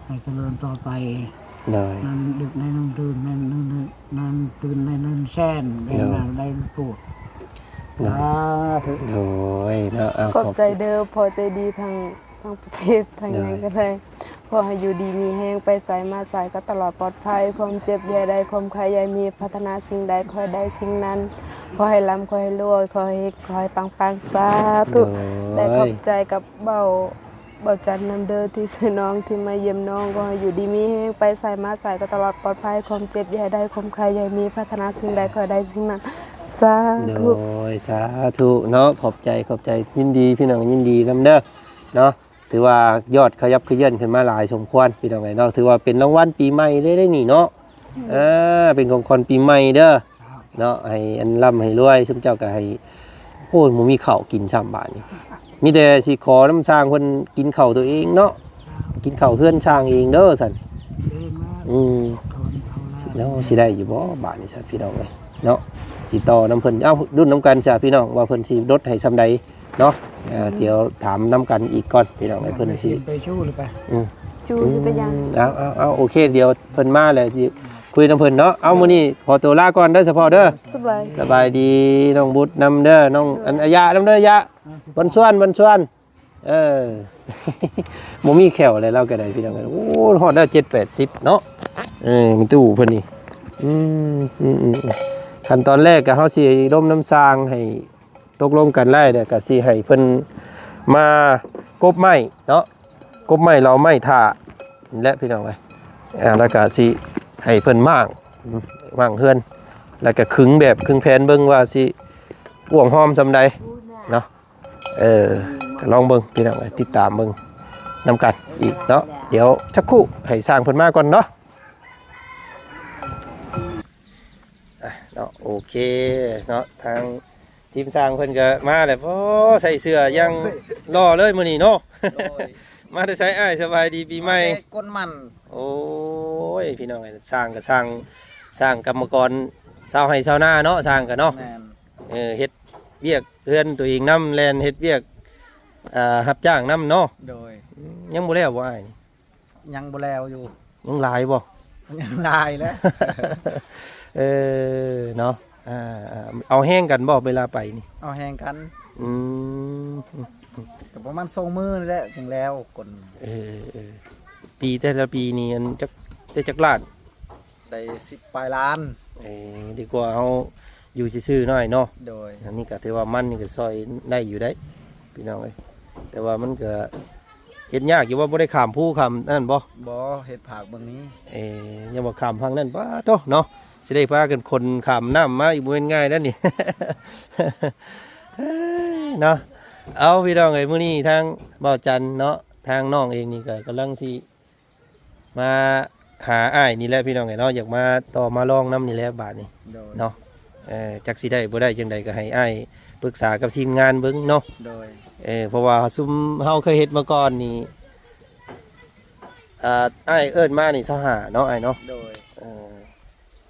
ໃຫ້ຈະເລີນຕໍ່ໄປ ໂດຍ ນອນດຶກໃນນອນຕື່ນ ແມ່ນນອນຕື່ນໃນນອນແຊນ ແມ່ນ ໂດຍ ນອນໄດ້ໂປດ ໂດຍ ສາທຸ ໂດຍເນາະ ເອົາ ຂອບ ຂອບໃຈເດີ ພໍ່ໃຈດີທັງ ທັງປະເທດ ທັງຫຍັງກໍໄດ້ ໂດຍ ຂໍໃຫ້ຢູ່ດີມີແຮງ ໄປໃສມາໃສກໍຕະຫຼອດປອດໄພ ຄວາມເຈັບຢ່າໄດ້ ຄວາມໄຂ້ຢ່າມີ ປາດຖະໜາສິ່ງໃດຂໍໃຫ້ໄດ້ສິ່ງນັ້ນ ຂໍໃຫ້ລ່ຳ ຂໍໃຫ້ລວຍ ຂໍໃຫ້ເຮັງ ຂໍໃຫ້ປັງໆ ສາທຸ ໂດຍ ແລະຂອບໃຈກັບເບົາ ເບົາຈັນນຳເດີທີ່ຊ່ວຍນ້ອງ ທີ່ມາຢ້ຽມນ້ອງ ຂໍໃຫ້ຢູ່ດີມີແຮງ ໄປໃສມາໃສກໍຕະຫຼອດປອດໄພ ຄວາມເຈັບຢ່າໃຫ້ໄດ້ ຄວາມໄຂ້ຢ່າໃຫ້ມີ ປາດຖະໜາສິ່ງໃດຂໍໃຫ້ໄດ້ສິ່ງນັ້ນ ສາທຸ ໂດຍ ສາທຸເນາະ ຂອບໃຈ ຂອບໃຈ ຍິນດີ ພີ່ນ້ອງ ຍິນດີນຳເດີເນາະ ຖືວ່າຍອດຂະຫຍັບຂະເຍື່ອນຂຶ້ນມາຫຼາຍສົມຄວນ ພີ່ນ້ອງເອີຍເນາະ ຖືວ່າເປັນລາງວັນປີໃໝ່ເດ້ ເດ້ນີ້ເນາະ ອືມ ເອີ ເປັນຂອງຂວັນປີໃໝ່ເດີ ເຈົ້າ ເນາະ ໃຫ້ອັນລ່ຳໃຫ້ລວຍ ຊຸມເຈົ້າກໍໃຫ້ ໂອ້ຍ ບໍ່ມີເຂົ້າກິນຊ້ຳບາດນີ້ ມີແຕ່ຊິຂໍນຳຊ່າງເພິ່ນກິນເຂົ້າຕົວເອງເນາະ ເຈົ້າ ກິນເຂົ້າເຮືອນຊ່າງເອງເດີຊັ້ນ ເອງແລ້ວ ອືມ ເຂົາເນາະ ເຂົາລາ ຊິໄດ້ຢູ່ບໍ່ບາດນີ້ຊັ້ນ ພີ່ນ້ອງເອີຍເນາະ ຊິຕໍ່ນຳເພິ່ນ ເອົ້າ ລຸ້ນນຳກັນຊະ ພີ່ນ້ອງ ວ່າເພິ່ນຊິລົດໃຫ້ສ່ຳໃດ ເນາະ ເອີ ອືມ ດຽວຖາມນຳກັນອີກກ່ອນ ພີ່ນ້ອງເອີຍ ເພິ່ນຊິ ໄປຊູ້ຫຼືໄປ ອືມ ຊູ້ ອືມ ຢູ່ໄປຍັງ ເອົາ ເອົາ ເອົາ ໂອເຄ ດຽວເພິ່ນມາແລ້ວຊິຄຸຍນຳເພິ່ນເນາະ ເອົາ ມື້ນີ້ຂໍຕົວລາກ່ອນເດີສະພໍ່ເດີ ສະບາຍ ສະບາຍດີ ນ້ອງບຸດນຳເດີ ນ້ອງ ອັນ ອາຍະນຳເດີ ອາຍະ ອ່າ ບອນຊວນ ບອນຊວນ ເອີ ບໍ່ມີແຂ້ວແລ້ວ ລາວກໍໄດ້ ພີ່ນ້ອງເອີຍ ໂອ້ ຮອດແລ້ວ ເຈັດແປດສິບເນາະ ເອີ ມີຕູ້ເພິ່ນນີ້ ອືມ ອືມ ອືມ ຂັ້ນຕອນແລກກໍເຮົາຊິລົມນຳຊ່າງໃຫ້ ຕົກລົງກັນໄດ້ ແລ້ວກໍຊິໃຫ້ເພິ່ນມາກົບໄມ້ເນາະ ກົບໄມ້ເຫຼົ່າໄມ້ຖ້ານີ້ແຫຼະ ພີ່ນ້ອງເອີຍ ອ່າ ແລ້ວກໍຊິໃຫ້ເພິ່ນມ້າງ ມ້າງເຮືອນ ແລ້ວກໍຂຶງແບບຂຶງແຜນເບິ່ງວ່າຊິ ກວ້າງຫອມສ່ຳໃດເນາະ. ເອີ ກໍລອງເບິ່ງພີ່ນ້ອງເອີຍ ຕິດຕາມເບິ່ງນຳກັນອີກເນາະ. ດຽວຈັກຄູ່ໃຫ້ຊ່າງເພິ່ນມາກ່ອນເນາະ. ອ່ະເນາະ ໂອເຄເນາະ ທາງທີມຊ່າງເພິ່ນກໍມາແລ້ວ. ໂອ້ ໃສ່ເສື້ອຢ່າງຫຼໍ່ເລີຍມື້ນີ້ເນາະ. ໂດຍ ມາແຕ່ໃສອ້າຍ? ສະບາຍດີປີໃໝ່. ມາແຕ່ກົນໝັ້ນ. ໂອ້ຍ ພີ່ນ້ອງເອີຍ ຊ່າງກໍຊ່າງ ຊ່າງກຳມະກອນຊາວໄຮ່ຊາວນາເນາະ ຊ່າງກໍເນາະ. ແມ່ນ. ເອີ ເຮັດວຽກເຮືອນຕົວເອງນຳ ແລ່ນເຮັດວຽກ ເອີ ຮັບຈ້າງນຳເນາະ. ໂດຍ. ອືມ ຍັງບໍ່ແລ້ວບໍ່ອ້າຍ? ຍັງບໍ່ແລ້ວຢູ່. ຍັງຫຼາຍບໍ່? ຍັງຫຼາຍແຫຼະ. ເອີ ເນາະ ອ່າ ເອົາແຮງກັນບໍ່ເວລາໄປນີ້? ເອົາແຮງກັນ. ອືມ ກໍປະມານສອງມື້ນີ້ແຫຼະຈຶ່ງແລ້ວກົນ. ເອີ ເອີ ປີແຕ່ລະປີນີ້ອັນຈັກ ໄດ້ຈັກລ້ານ? ໄດ້ສິບປາຍລ້ານ. ເອີ ດີກວ່າເຮົາຢູ່ຊື່ໆໜ້ອຍເນາະ. ໂດຍ. ອັນນີ້ກໍຖືວ່າມັນນີ້ກໍຊ່ອຍໄດ້ຢູ່ໄດ໋ພີ່ນ້ອງເອີຍ ແຕ່ວ່າມັນກໍເຮັດຍາກຢູ່ບໍ່? ບໍ່ໄດ້ຂ້າມພູຂ້າມອັນນັ້ນບໍ່? ບໍ່ ເຮັດພາກເບິ່ງນີ້. ເອີ ຍັງວ່າຂ້າມຝັ່ງນັ້ນ ປາໂທ້ເນາະ ຊິໄດ້ພາກັນຂົນຂ້າມນ້ຳມາອີກ ບໍ່ແມ່ນງ່າຍເດ້ນີ້ ເນາະ. ເອົາ ພີ່ນ້ອງເອີຍ ມື້ນີ້ທາງບ່າວຈັນເນາະ ທາງນ້ອງເອງນີ້ກໍກຳລັງຊິ ມາຫາອ້າຍນີ້ແຫຼະພີ່ນ້ອງເອີຍເນາະ ຢາກມາຕໍ່ມາລອງນຳນີ້ແຫຼະບາດນີ້. ໂດຍ. ເນາະ ເອີ ຈັກຊິໄດ້ບໍ່ໄດ້ຈັ່ງໃດກໍໃຫ້ອ້າຍປຶກສາກັບທີມງານເບິ່ງເນາະ. ໂດຍ. ເອີ ເພາະວ່າຊຸມເຮົາເຄີຍເຮັດມາກ່ອນນີ້ ອ່າ ອ້າຍເອີ້ນມານີ້ຊາວຫ້າເນາະ ອ້າຍເນາະ. ໂດຍ. ເອີ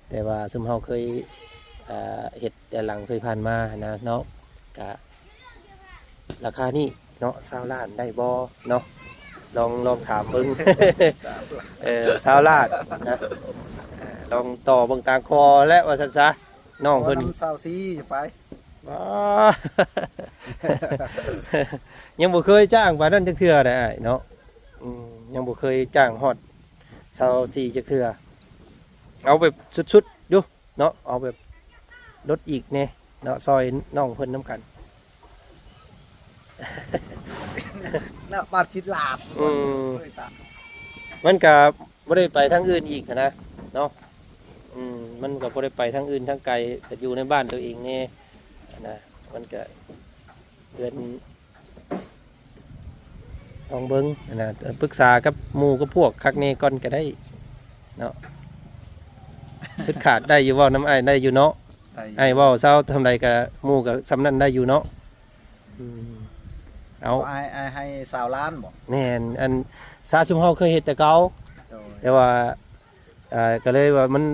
ແຕ່ວ່າຊຸມເຮົາເຄີຍ ອ່າ ເຮັດແຕ່ຫຼັງເຄີຍຜ່ານມາຫັ້ນນະເນາະ ກະລາຄານີ້ເນາະ ຊາວລ້ານໄດ້ບໍ່ເນາະ? ລອງ ລອງຖາມເບິ່ງ. ຊາວລ້ານ. ເອີ ຊາວລ້ານນະ ເອີ ລອງຕໍ່ເບິ່ງຕາມຄໍແຫຼະວ່າຊັ້ນຊະ ນ້ອງເພິ່ນ. ຊາວສີ່ ຈະໄປ ວ້າ ຍັງບໍ່ເຄີຍຈ້າງປານນັ້ນຈັກເທື່ອໃດ໋ອ້າຍເນາະ. ອືມ ຍັງບໍ່ເຄີຍຈ້າງຮອດຊາວສີ່ຈັກເທື່ອ. ເອົາແບບສຸດໆຢູ່ເນາະ ເອົາແບບລົດອີກແດ່ເນາະ ຊ່ອຍນ້ອງເພິ່ນນຳກັນ ເນາະ ບາດຄິດຫຼາດ. ອືມ ມັນກະບໍ່ໄດ້ໄປທາງອື່ນອີກຫັ້ນນະເນາະ. ອືມ ມັນກະບໍ່ໄດ້ໄປທາງອື່ນທາງໄກ ກະຢູ່ໃນບ້ານໂຕເອງແດ່ຫັ້ນນະ ມັນກະເຮືອນ ລອງເບິ່ງຫັ້ນນະ ປຶກສາກັບໝູ່ກັບພວກຄັກແນ່ກ່ອນກໍໄດ້ເນາະ. ສຸດຂາດໄດ້ຢູ່ ເວົ້ານຳອ້າຍໄດ້ຢູ່ເນາະ. ໄດ້ຢູ່. ອ້າຍເວົ້າຊາວສ່ຳໃດກໍໝູ່ກໍສ່ຳນັ້ນໄດ້ຢູ່ເນາະ. ອືມ ເອົາ ອ້າຍ ອ້າຍໃຫ້ຊາວລ້ານບໍ່? ແມ່ນ ອັນຊາວຊຸມເຮົາເຄີຍເຮັດແຕ່ເກົ່າ. ໂດຍ. ແຕ່ວ່າ ອ່າ ກໍເລີຍວ່າມັນ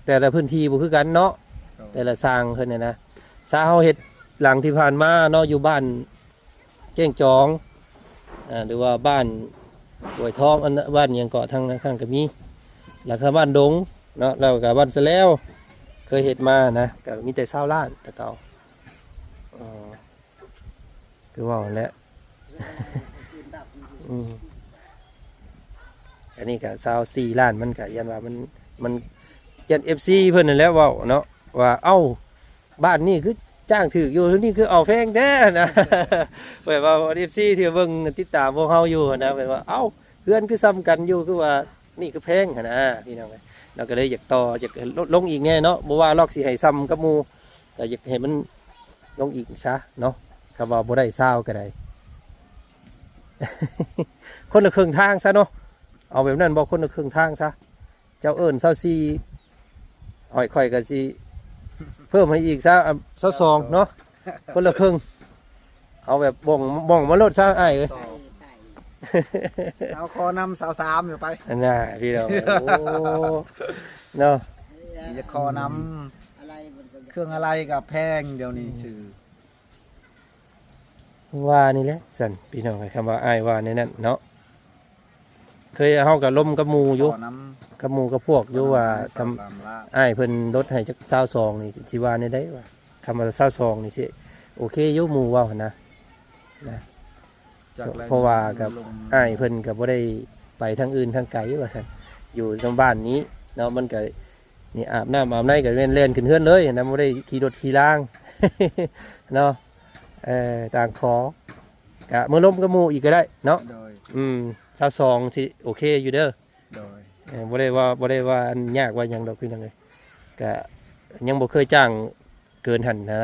ແຕ່ລະພື້ນທີ່ບໍ່ຄືກັນເນາະ. ໂດຍ. ແຕ່ລະຊ່າງເພິ່ນຫັ້ນນະ ຊາວເຮົາເຮັດຫຼັງທີ່ຜ່ານມາເນາະ ຢູ່ບ້ານ ແກ້ງຈອງ ອ່າ ຫຼືວ່າບ້ານຫ້ວຍທອງ ອັນ ບ້ານຫຍັງເກາະ ທາງ ທາງນັ້ນກໍມີ ແລ້ວກໍບ້ານດົງເນາະ ແລ້ວກໍບ້ານສະແລວ ເຄີຍເຮັດມານະ ກໍມີແຕ່ຊາວລ້ານແຕ່ເກົ່າ. ເອີ ຄືເວົ້າຫັ້ນແຫຼະ. ອືມ ອັນນີ້ກໍຊາວສີ່ລ້ານ ມັນກໍຢ້ານວ່າມັນ ມັນຢ້ານເອັຟຊີເພິ່ນນັ້ນແຫຼະເວົ້າເນາະ ວ່າ ເອົ້າ ບ້ານນີ້ຄືຈ້າງຖືກຢູ່ ນີ້ຄືເອົາແພງແທ້ນະ. ແບບວ່າເອັຟຊີທີ່ເບິ່ງຕິດຕາມພວກເຮົາຢູ່ນະ ແບບວ່າ ເອົ້າ ເຮືອນຄືສ່ຳກັນຢູ່ ຄືວ່ານີ້ຄືແພງຫັ້ນນະ ພີ່ນ້ອງເອີຍ. ເຮົາກໍເລີຍຢາກຕໍ່ ຢາກໃຫ້ລົດລົງອີກແດ່ເນາະ ບໍ່ວ່າລອກຊິໃຫ້ສ່ຳກັບໝູ່ ກໍຢາກໃຫ້ມັນລົງອີກຊະເນາະ. ຄຳວ່າບໍ່ໄດ້ຊາວກໍໄດ້ ຄົນລະເຄິ່ງທາງຊະເນາະ ເອົາແບບນັ້ນບໍ່? ຄົນລະເຄິ່ງທາງຊະ. ເຈົ້າເອີ້ນຊາວສີ່ ຂ້ອຍ ຂ້ອຍກໍຊິເພີ່ມໃຫ້ອີກຊະ ອາ ຊາວສອງເນາະ ຄົນລະເຄິ່ງ. ເອົາແບບບ່ອງ ບ່ອງມາໂລດຊະອ້າຍເອີຍ ເອົາຂໍນຳຊາວສາມຢູ່ໄປ ອັນນ່າ ພີ່ນ້ອງ. ໂອ້ ເນາະ ຢາກຂໍນຳ ເຄື່ອງອາໄລກໍແພງດຽວນີ້ ອືມ ຊື່ ວ່ານີ້ແຫຼະຊັ້ນ ພີ່ນ້ອງເອີຍ ຄຳວ່າອ້າຍວ່າແນວນັ້ນເນາະ. ເຄີຍ ເຮົາກໍລົມກັບໝູ່ຢູ່ ຂໍນຳ ກັບໝູ່ກັບພວກຢູ່ວ່າ ຂໍນຳ ຄຳ ຊາວສາມລ້ານ ອ້າຍເພິ່ນລົດໃຫ້ຈັກຊາວສອງນີ້ ຊິວ່າແນວໃດວະ? ຄຳວ່າຊາວສອງນີ້ຊິ ໂອເຄຢູ່ ໝູ່ເວົ້າຫັ້ນນະ ນະ ເພາະວ່າກັບອ້າຍເພິ່ນກໍບໍ່ໄດ້ໄປທາງອື່ນທາງໄກວ່າຊັ້ນ ຢູ່ນຳບ້ານນີ້ເນາະ. ມັນກໍນີ້ ອາບນ້ຳອາບໃນກໍແມ່ນແລ່ນຂຶ້ນເຮືອນເລີຍນະ ບໍ່ໄດ້ຂີ່ລົດຂີ່ລາງເນາະ. ເອີ ຕ່າງຂໍ ກະມາລົມກັບໝູ່ອີກກໍໄດ້ເນາະ. ໂດຍ. ອືມ ຊາວສອງຊິໂອເຄຢູ່ເດີ. ໂດຍ. ເອີ ບໍ່ໄດ້ວ່າ ບໍ່ໄດ້ວ່າອັນຍາກວ່າຫຍັງດອກພີ່ນ້ອງເອີຍ ກະຍັງບໍ່ເຄີຍຈ້າງ ເກີນຫັ້ນນະ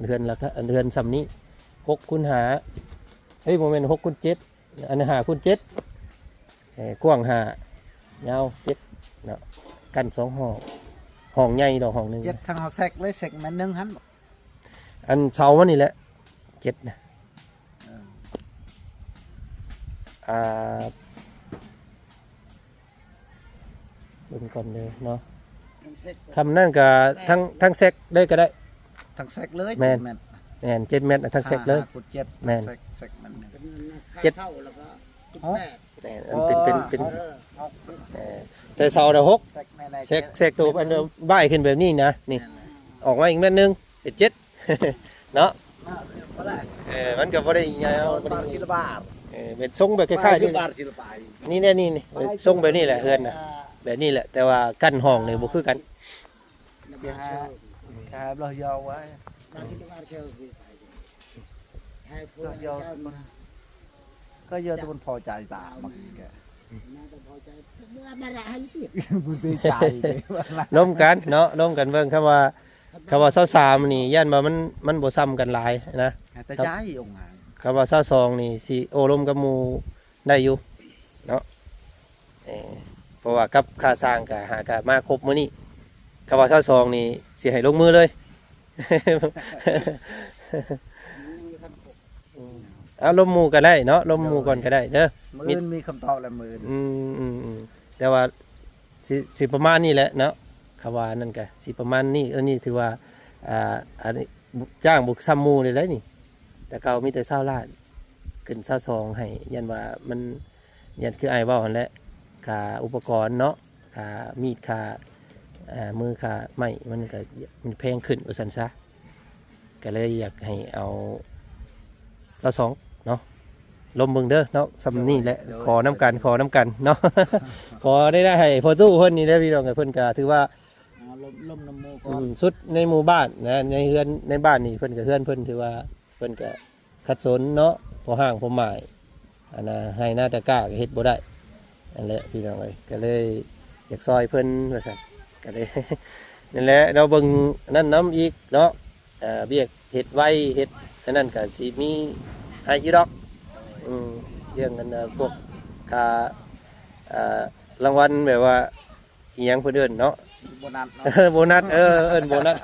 ເຮືອນລະກະ ເຮືອນຊ່ຳນີ້ ຫົກຄູນຫ້າ ເອີຍ ບໍ່ແມ່ນ ຫົກຄູນເຈັດ ອັນຫ້າຄູນເຈັດ ເອີ ກວ້າງຫ້າ ຍາວເຈັດເນາະ ກັນສອງຫ້ອງ ຫ້ອງໃຫຍ່ດອກ ຫ້ອງໜຶ່ງ ເຈັດ ທາງເຮົາແຊກເລີຍ ແຊກແມ່ນໜຶ່ງຫັ້ນບໍ່? ອັນເສົາມັນນີ້ແຫຼະ ເຈັດນະ ເອີ ອ່າ ເບິ່ງກ່ອນເດີເນາະ ທາງແຊກ ຄຳນັ້ນກະ ແມ່ນ ທາງ ທາງແຊກເລີຍກະໄດ້ ທາງແຊກເລີຍ ແມ່ນ ເຈັດແມັດ ແມ່ນ ເຈັດແມັດ ທາງແຊກເລີຍ ຫ້າ ຫ້າຄູນເຈັດ ແມ່ນ ແຊກ ແຊກແມັດໜຶ່ງ ເຈັດ ເສົາແລ້ວກໍ ຫົກ ແຕ່ມັນເປັນ ເປັນ ເປັນ ເອີ ເອີ ແຕ່ເສົານະ ຫົກ ແຊກ ແຊກໂຕອັນບາຍຂຶ້ນແບບນີ້ນະ ນີ້ ອອກມາອີກແມັດໜຶ່ງ ເປັນເຈັດ ເນາະ ເອີ ມັນກໍບໍ່ໄດ້ຍາວ ມັນກໍບໍ່ໄດ້ ເອີ ເປັນຊົງແບບຄ້າຍໆ ນີ້ແຫຼະ ນີ້ ນີ້ ຊົງແບບນີ້ແຫຼະ ເຮືອນນະ ແບບນີ້ແຫຼະ ແຕ່ວ່າກັ້ນຫ້ອງນີ້ບໍ່ຄືກັນ ລົມກັນເນາະ ລົມກັນເບິ່ງ ຄຳວ່າ ຄຳວ່າຊາວສາມນີ້ ຢ້ານວ່າມັນ ມັນບໍ່ຊ່ຳກັນຫຼາຍນະ ແຕ່ໃຈອົງຫາ ຄຳວ່າຊາວສອງນີ້ ຊິໂອ້ລົມກັບໝູ່ໄດ້ຢູ່ເນາະ ເອີ ເພາະວ່າກັບຄ່າຊ່າງກະຫາກະມາຄົບມື້ນີ້ ຄຳວ່າຊາວສອງນີ້ ຊິໃຫ້ລົງມືເລີຍ ອືມ ເອົາລົມໝູ່ກໍໄດ້ເນາະ ລົມໝູ່ກ່ອນກໍໄດ້ເດີ ມື້ອື່ນມີຄຳຕອບແລ້ວ ມື້ອື່ນ ອືມ ອືມ ອືມ ແຕ່ວ່າຊິ ຊິປະມານນີ້ແຫຼະເນາະ ຄຳວ່ານັ້ນກໍຊິປະມານນີ້ ອັນນີ້ຖືວ່າ ອ່າ ອັນນີ້ຈ້າງບໍ່ຊ່ຳໝູ່ເລີຍໄດ໋ນີ້ ແຕ່ເກົ່າມີແຕ່ຊາວລ້ານ ຂຶ້ນຊາວສອງໃຫ້ ຢ້ານວ່າມັນ ຢ້ານຄືອ້າຍເວົ້າຫັ້ນແຫຼະ ຄ່າອຸປະກອນເນາະ ຄ່າມີດ ຄ່າ ເອີ ມື ຄ່າໄມ້ ມັນກໍ ມັນແພງຂຶ້ນວ່າຊັ້ນຊະ ກໍເລີຍຢາກໃຫ້ເອົາຊາວສອງເນາະ ລົມເບິ່ງເດີເນາະ ຊ່ຳນີ້ແຫຼະ ໂດຍ ຂໍນຳກັນ ໂດຍ ຂໍນຳກັນເນາະ ຂໍໄດ້ ໄດ້ໃຫ້ພໍ່ຕູ້ເພິ່ນນີ້ເດ້ພີ່ນ້ອງ ເພິ່ນກໍຖືວ່າ ອ່າ ລົມ ລົມນຳໝູ່ກ່ອນ ອືມ ສຸດໃນໝູ່ບ້ານນະ ໃນເຮືອນໃນບ້ານນີ້ ເພິ່ນກໍ ເຮືອນເພິ່ນຖືວ່າ ເພິ່ນກໍຂັດສົນເນາະ ພໍ່ຮ້າງພໍ່ໝ້າຍ ອັນນ່າ ໄຮ່ນາຕາກ້າກໍເຮັດບໍ່ໄດ້ ນັ້ນແຫຼະພີ່ນ້ອງເອີຍ ກໍເລີຍຢາກຊ່ອຍເພິ່ນວ່າຊັ້ນ ກໍເລີຍ ນັ້ນແຫຼະເນາະ ເບິ່ງນັ້ນນຳອີກເນາະ ອ່າ ວຽກເຮັດໄວ ເຮັດອັນນັ້ນກໍຊິມີໃຫ້ຢູ່ດອກ ອືມ ເລື່ອງອັນ ພວກຄ່າ ອ່າ ລາງວັນແບບວ່າ ອີ່ຫຍັງເພິ່ນເອີ້ນເນາະ ໂບນັດເນາະ ໂບນັດ ເອີ ເອີ້ນໂບນັດ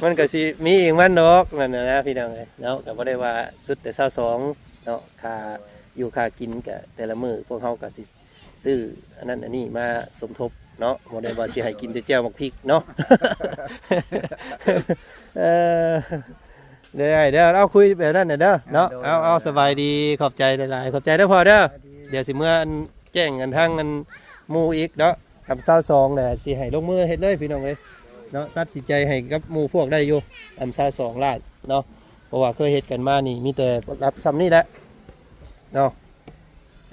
ມັນກໍຊິມີເອງມັນດອກ ນັ້ນນະພີ່ນ້ອງເອີຍເນາະ ກໍບໍ່ໄດ້ວ່າສຸດແຕ່ຊາວສອງເນາະ ຄ່າຢູ່ຄ່າກິນກໍແຕ່ລະມື້ພວກເຮົາກໍຊິຊື້ອັນນັ້ນອັນນີ້ມາສົມທົບເນາະ ບໍ່ໄດ້ວ່າຊິໃຫ້ກິນແຕ່ແຈ່ວໝາກພິກເນາະ ເອີ ເດີ ເດີ ເອົາ ຄຸຍແບບນັ້ນນະເດີເນາະ ໂດຍ ເອົາ ເອົາ ສະບາຍດີ ຂອບໃຈຫຼາຍໆ ຂອບໃຈເດີພໍ່ເດີ ສະບາຍດີ ດຽວຊິເມືອ ແຈ້ງກັນທາງອັນໝູ່ອີກເນາະ ຄຳຊາວສອງນະ ຊິໃຫ້ລົງມືເຮັດເລີຍພີ່ນ້ອງເອີຍເນາະ ຕັດສິນໃຈໃຫ້ກັບໝູ່ພວກໄດ້ຢູ່ ຄຳຊາວສອງລ້ານເນາະ ເພາະວ່າເຄີຍເຮັດກັນມານີ້ມີແຕ່ລະດັບຊ່ຳນີ້ແຫຼະເນາະ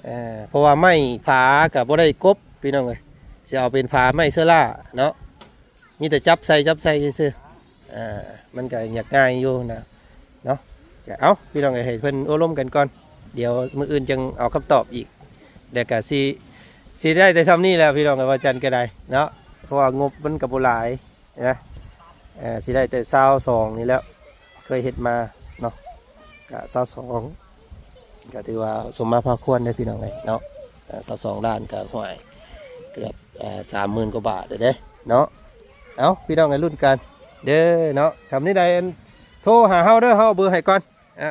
ເອີ ເພາະວ່າໄມ້ຜາກໍບໍ່ໄດ້ກົບພີ່ນ້ອງເອີຍ ຊິເອົາເປັນຜາໄມ້ເຊື້ອລາເນາະ ມີແຕ່ຈັບໃສ່ ຈັບໃສ່ຊື່ໆ ອ່າ ມັນກໍຢາກງ່າຍຢູ່ນະເນາະ ກໍເອົາ ພີ່ນ້ອງເອີຍ ໃຫ້ເພິ່ນໂອ້ລົມກັນກ່ອນ ດຽວມື້ອື່ນຈຶ່ງເອົາຄຳຕອບອີກ ແລ້ວກໍຊິ ຊິໄດ້ແຕ່ຊ່ຳນີ້ແຫຼະ ພີ່ນ້ອງເອີຍ ວ່າຈັ່ງກໍໄດ້ເນາະ ເພາະວ່າງົບມັນກໍບໍ່ຫຼາຍນະ ເອີ ຊິໄດ້ແຕ່ຊາວສອງນີ້ແຫຼະ ເຄີຍເຮັດມາເນາະ ກະຊາວສອງ ກະຖືວ່າສົມມາພາຄວນເດ້ພີ່ນ້ອງເອີຍເນາະ ເອີ ຊາວສອງລ້ານກະ ຫ້ວຍ ເກືອບ ເອີ ສາມໝື່ນກວ່າບາດເດ້ເນາະ ເອົ້າ ພີ່ນ້ອງໃຫ້ລຸ້ນກັນເດີເນາະ ຄຳນີ້ໃດ ອັນ ໂທຫາເຮົາເດີ ເຮົາເອົາເບີໃຫ້ກ່ອນ ເອີ